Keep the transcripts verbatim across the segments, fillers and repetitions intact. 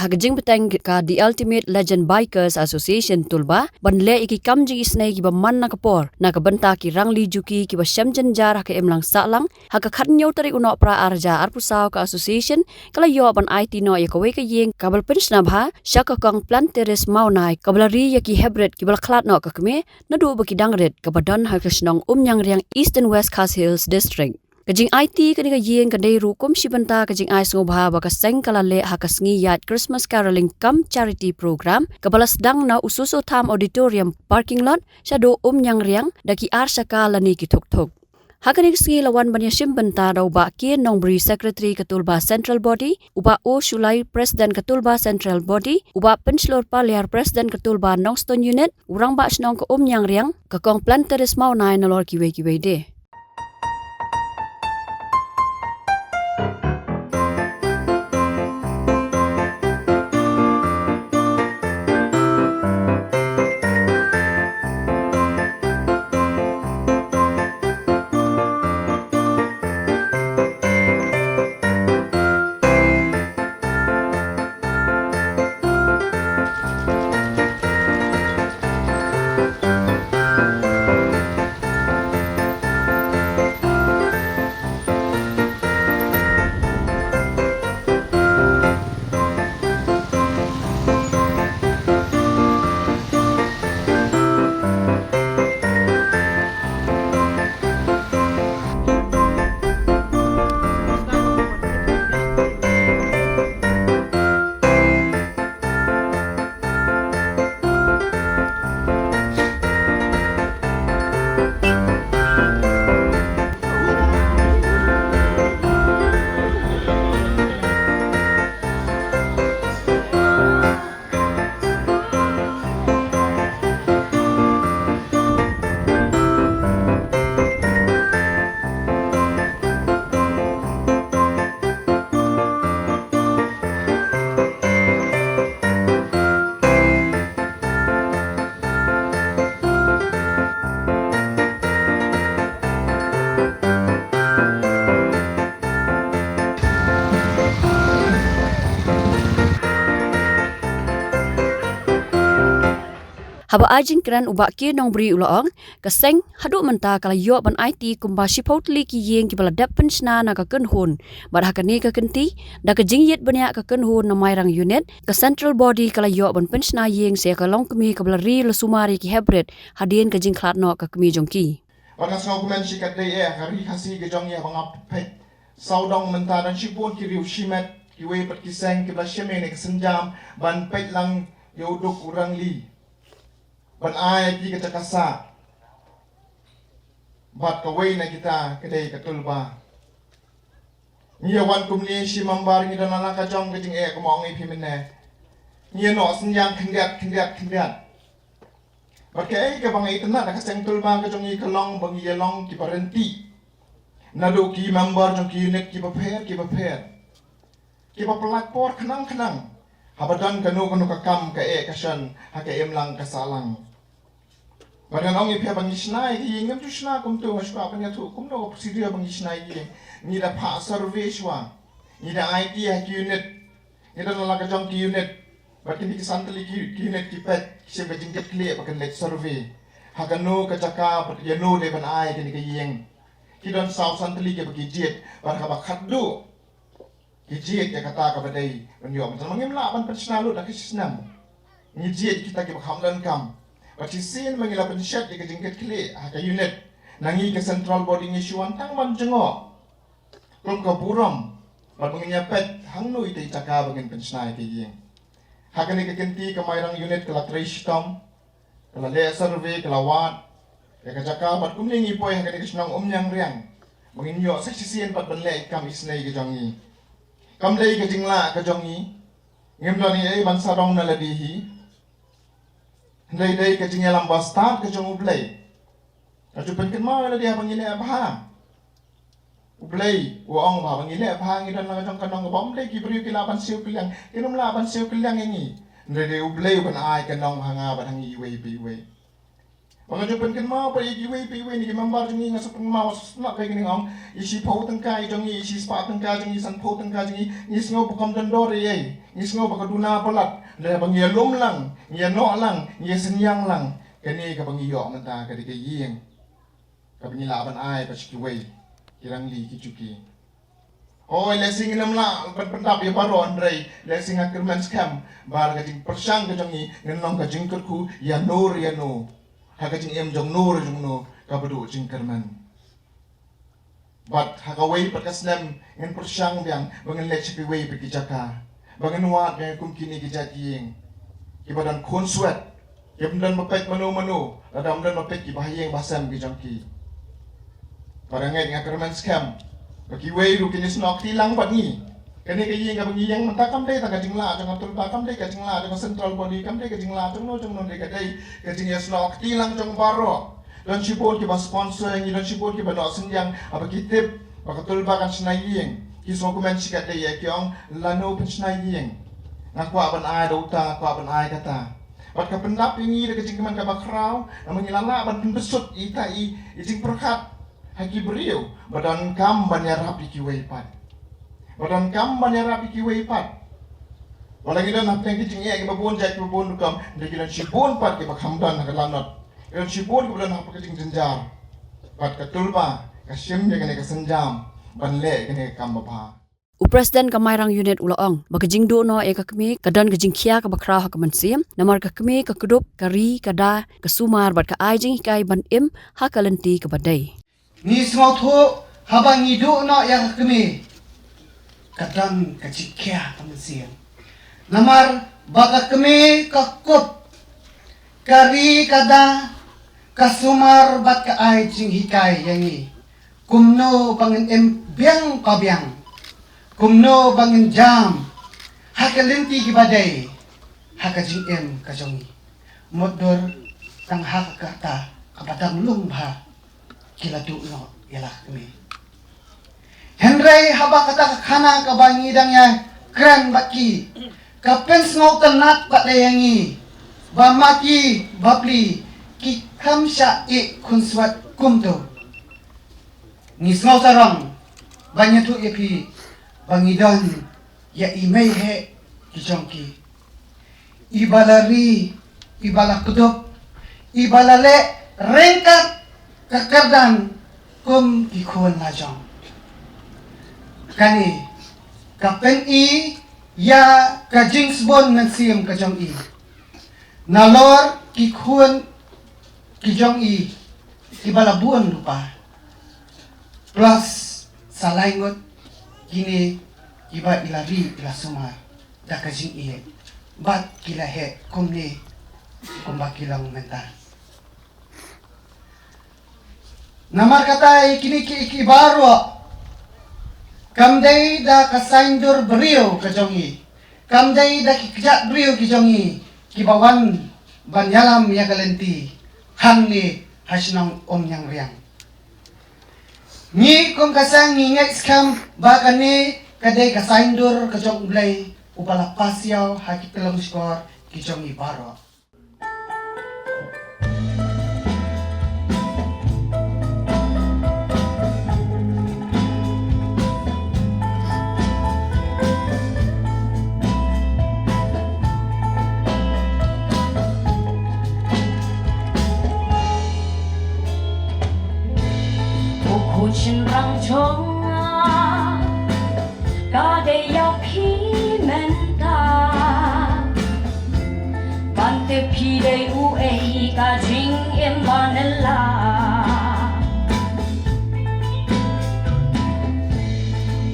Ka jingbteng ka The Ultimate Legend Bikers Association Tulba ban leh ïa ki kam jingisynei kiba man na ka por na ka bynta ki rangli juki kiba shem jynjar ha ka imlang sahlang ha ka khatñiew tarik u Nohprah arhajar arphew saw. Ka association ka la ïoh ban aiti noh ïa kawei ka ïing kaba la pynshna bha sha ka Kong Planteris Mawnai kaba la ri ïa ki hybrid kiba la khlad noh ka kmie naduh ba ki dang rit kaba don ha ka shnong Umïangriang, Eastern West Khasi Hills District. Ka jingaiti kane ka ïing ka dei ruh kum shi bynta ka jingai sngewbha ba ka seng ka la leh ha ka sngi ïaid Christmas Caroling cum Charity Program kaba la sdang na u Soso Tham Auditorium parking lot shaduh Umïangriang da ki ar shaka lane ki thuk thuk. Ha kane ka sngi la wan ban ïashim bynta da u Bah K Nongbri, Secretary ka Tulba Central Body, u Bah O Shullai, President ka Tulba Central Body, u Bah Pynshlur Paliar, President ka Tulba Nongstoiñ Unit, u Rangbah Shnong ka Umïangriang, ka Kong Planteris Mawnai nalor kiwei kiwei de. Haba ai jingkren u Bah K Nongbri u la ong, ka seng haduh mynta ka la ïoh ban aiti kumba shiphew tylli ki ïing kiba la dep pynshna na ka kynhun. Bad ha kane ka kynti, da ka jingïit bniah ka kynhun na Mairang Unit, ka Central Body ka la ïoh ban pynshna ïing sha ka longkmie kaba la ri la sumar ïa ki hybrid hadien ka jingkhlad noh ka kmie jong ki. Bad nga sngewkmen shikatdei eh ha ka ri Khasi ka jong ngi haba nga peit sawdong mynta don shibun ki riew shimet, kiwei pat ki seng kiba la shim ïa kane ka sienjam ban peit lang ïa u duk u rangli ban ai ïa ki ka jaka sah. Bad kawei na kita ka dei ka Tulba. Ngi ïa wan kumne shi member ngi don la ka jong ka jingeh, kumba ong ïa phi mynne. Ngi ïa noh synñiang khyndiat khyndiat khyndiat. Bad kaei kaba nga itynnad ha ka seng Tulba ka jong ngi ka long ba ngi ïa long kiba ryntih naduh ki member jong ki unit kiba pher kiba pher, kiba pyllait por khnang khnang haba don kano kano ka kam ka eh ka shon ha ka imlang ka sahlang. Bad ngan ong ïa phi, haba ngi shna ïa ki ïing, ngim ju shna kumto, nga shu kwah ban ïathuh kumno ka procedure ba ngi shna ïa ki ïing. Ngi da phah survey shuwa, ngi da aiti ha ki unit, ngi don la ka jong ki unit. Bad kine ki san tylli ki, ki unit ki peit, ki shim ka jingkitkhlieh ba kin leit survey ha kano ka jaka bad ïano dei ban ai kine ki ïing. Ki don saw san tylli kiba ki jied, bad haba khatduh ki jied ïa kata kaba dei ban ïoh, mynta ma ngim lah ban pynshna lut ha ka shi snem. Ngi jied kita kiba kham donkam. Bad shisien ma ngi la pynshet ïa ka jingkitkhlieh ha ka unit, na ngi ka Central Body ngi shu wan tang ban jngoh kum ka burom bad ba ngin ïa peit hangno ita i jaka ba ngin pynshna ïa ka ïing. Ha kane ka kynti ka Mairang Unit ka la trei shitom, ka la leh survey, ka la wad ïa ka jaka, bad kumne ngi poi ha kane ka shnong Umïangriang ba ngin ïoh sa shisien pat ban leh ïa ka kam isynei ka jong ngi. Kam dei ka jinglah ka jong ngi, ngim don ei ei ban sarong na lade hi. Hynrei dei ka jingïalam ba stad ka jong U Blei. Nga ju pynkynmaw ïa lade haba ngi leh bha, U Blei u ong ba haba ngi leh bha ngi don la ka jong ka nong kaba ym dei ki briew ki lah ban siew kylliang, kin ym lah ban siew kylliang ïa ngi. Hynrei dei U Blei u ban ai ka nong ha nga bad ha ngi iwei pa iwei. Ba nga ju pynkynmaw pat ïa kiwei pa iwei na ki member jong ngi, nga sa pynmaw sngap ïa kane, nga ong, ïa shiphew tyngka jong ngi, ïa shispah tyngka jong ngi, sanphew tyngka jong ngi, ngi sngew ba kam don dor ei ei. Ngi sngew ba ka duna palat, lada ba ngi ïalum lang, ngi ïanoh lang, ngi ïasynñiang lang, kane kaba ngi ïoh mynta ka dei ka ïing kaba ngi lah ban ai pat sha kiwei ki rangli ki juki. Hooid, lehse ngin ym lah ban pyndap ïa baroh, hynrei lehse nga kyrmen skhem ba ka jingpyrshang ka jong ngi, ngin long ka jingkyrkhu ïano re ïano ha ka jingim jong no re jong no kaba duh jingkyrmen. Bad ha kawei pat ka snem ngin pyrshang biang ba ngin leit sha kiwei pat ki jaka, ba ngin wad biang kum kine ki jait ïing kiba don khun swet, kiba ym don ba peit mano mano, lada ym don ba peit ki bahaïing bahasem ki jong ki. Bad nga ngeit, nga kyrmen skhem ba kiwei ruh kin ïasnoh kti lang bad ngi. Kane ka ïing kaba ngi ïeng mynta kam dei tang ka jinglah jong ka tulba, kam dei ka jinglah jong ka central body, kam dei ka jinglah jong no jong no, dei ka dei ka jingïasnoh kti lang jong baroh. Don shibun kiba sponsor ïa ngi, don shibun kiba noh synñiang, haba ki tip ba ka tulba kan shna ïing, ki sngewkmen shikatdei ïa, ki ong, lano phin shna ïing? Nga kwah ban ai da uta, nga kwah ban ai kata. Bad ka pyndap ïa ngi da ka jingkmen kaba khraw, namar ngi la lah ban pynbsut ïa ita i, i jingpyrkhat ha ki briew ba donkam ban ïarap ïa kiwei pat. Ba donkam ban ïarap ïa kiwei pat. Wat la ngi don hapdeng ki jingeh kiba bun jait kiba bun rukom, hynrei ki don shibun pat kiba kham don ha ka lanot. Ki don shibun kiba don ha ka jingjynjar. Bad ka tulba ka shim ïa kane ka sienjam ban leh ïa kane ka kam babha. U President ka Mairang Unit u la ong ba ka jingduh noh ïa ka kmie ka don ka jingkhia kaba khraw ha ka mynsiem, namar ka kmie ka kdup, ka ri, ka da, ka sumar bad ka ai jinghikai ban im ha ka lynti kaba dei. Ngi sngewthuh haba ngi duh noh ïa ka kmie ka don ka jingkhia ka mynsiem. Namar ba ka kmie ka kup, ka ri ka da, ka sumar bad ka ai jinghikai ïa ngi kumno ba ngin im biang pa biang, kumno ba ngin jam ha ka lynti kiba dei ha ka jingim ka jong ngi. Mutdur tang ha ka kata kaba dang lung bha ki la duh noh ïa la ka kmie. Hynrei haba kata ka khana kaba ngi dang ïakren bad ki ka pynsngewtynnat pat ïa ngi ba ma ki bapli ki kham shah ïeh khunswet kumto. Ngi sngewsarong ban ïathuh ïa phi ba ngi don ïa i mei heh ki jong ki, iba la ri, iba la kdup, iba la leh ryngkat ka kyrdan kum ki khun lajong. Kane ka pyni ïa ka jingsbun mynsiem ka jong i. Nalor ki khun ki jong i kiba la bun lypa, plus sa lai ngut kine kiba i la ri i la sumar da ka jingïeit bad ki la heh kumne kumba ki long mynta. Namar kata ïa kine ki, ki baroh kam dei da ka saiñdur briew ka jong i, kam dei da ki kjat briew ki jong i kiba wan ban ïalam ïa ka lynti hangne ha shnong Umïangriang. Ngi kum ka seng ngi ngeit skhem ba kane ka dei ka saiñdur ka jong U Blei uba la pasiaw ha ki tyllong shkor ki jong i baroh. Ka dei ïa phi mynta ban tip phi dei uei ka jingim ba nela.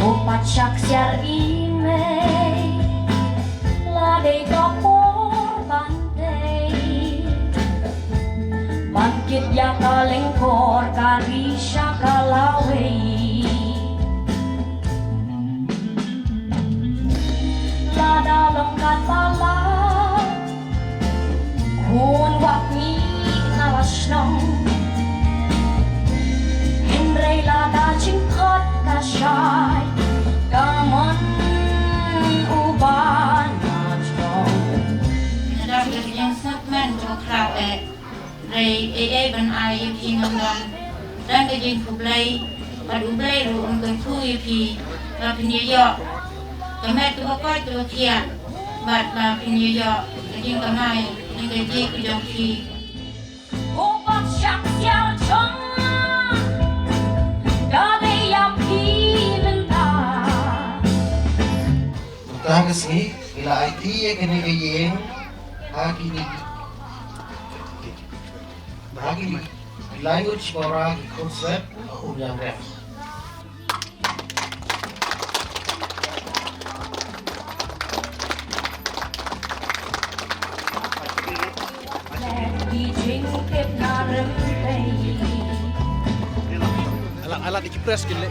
Ko pat shah ksiar i mei la dei ka por ban tei ban kit ïa ka lyngkor ka ri sha ka lawei. Lada long katba la khun wat ngi na la shnong. Hynrei lada jingkhot ka shai ka mon uba na jong. Nga dang ïeng sngewthuh jong khraw eh. Hynrei Ei ban ai ïa phi ngan don tang ka jingkhublei, bad U Blei ruh un kyrkhu ïa phi ba phin ïoh ka met kaba koit kaba khiah, bad ba phin ïoh ka jingkamai, jingkajih ka jong phi. Ko bak shak siar jong nga, ka dei ïa phi mynta. Mynta ka sngi, ngi la aiti ïa kane ka ïing ha kine ki, ha kine ki language ba ki concept ha Umïangrem. Alat, alat iki press gile.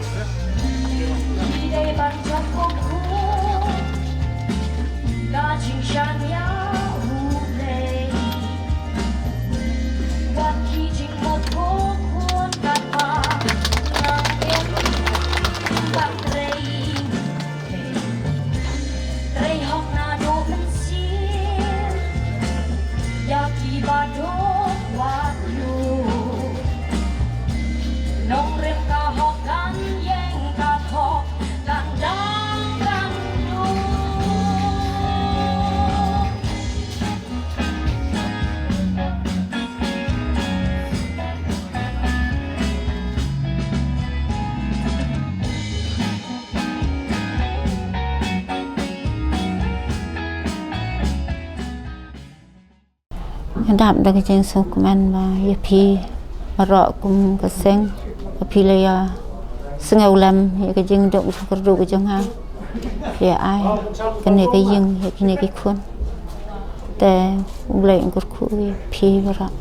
Trei hok naduh mynsiem ïa kiba duk wad ïa u. Nongrim ka hok kan ïeng ka thok kan dang kan duk. Nga dap da ka jingsngewkmen ba ïa phi baroh kum ka seng, ba phi la ïa sngewlem ïa ka jingduk jingkyrduh ka jong nga. Phi ïa ai kane ka ïing ïa kine ki khun. Te U Blei un kyrkhu ïa phi baroh.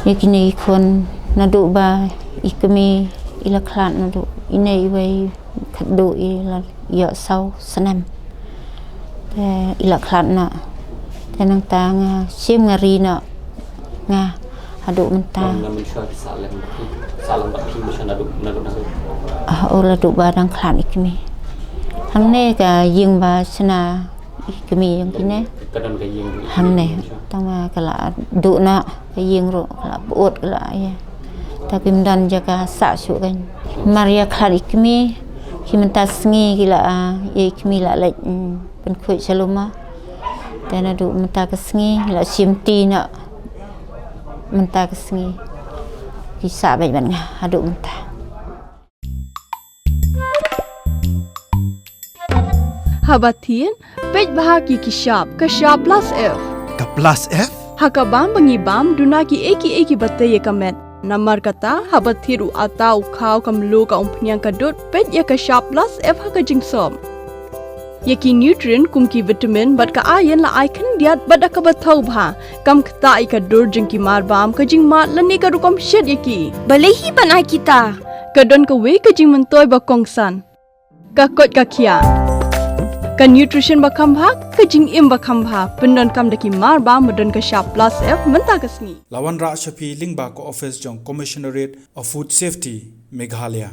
Ïa kine ki khun naduh ba i kmie i la khlad naduh ine iwei khatduh i la ïoh saw snem. Te i la khlad noh. Te nangta nga shim nga ri noh nga haduh mynta. Nga mynshuwa ki sah lem bad phi, sah lem bad phi mynshuwa naduh, naduh, naduh. Ah, u la duh ba dang khlad i kmie. Hangne ka ïing ba shna i kmie ïong kine. Ka don ka ïing. Hangne. Tang ba ka la duh noh ka ïing ruh, ka la pyut, ka la ïa. Ta kim don jaka sah shuh kan. Mar ïa khlad i kmie, ki mynta sngi ki la, ah, ïa i kmie la leit, mm, pynkhuid sha lum. Te naduh mynta ka sngi la shim ti noh. Mynta ka sngi ki sah beit bad nga haduh mynta. Haba thied, peit bha ki ki shap, ka shap plus F. Ka plus F? Ha ka bam ba ngi bam, duna ki ei ki ei kiba tei ïa ka met. Namar kata, haba thied u atta, u khaw, ka mluh, ka umphniang, ka dud, peit ïa ka shap plus F ha ka jingsop. Ïa ki nutrient kum ki vitamin bad ka iron la ai khyndiat bad da kaba thaw bha. Kam ktah ïa ka dur jong ki mar bam, ka jingmad lane ka rukom shet ïa ki. Balei hi ban ai kita? Ka don kawei ka jingmyntoi ba kongsan. Ka koit ka khiah. Ka nutrition ba kham bha, ka jingim ba kham bha. Pyndonkam da ki mar bam ba don ka shap plus F mynta ka sngi. La wanrah sha phi lyngba ka office jong Commissionerate of Food Safety, Meghalaya.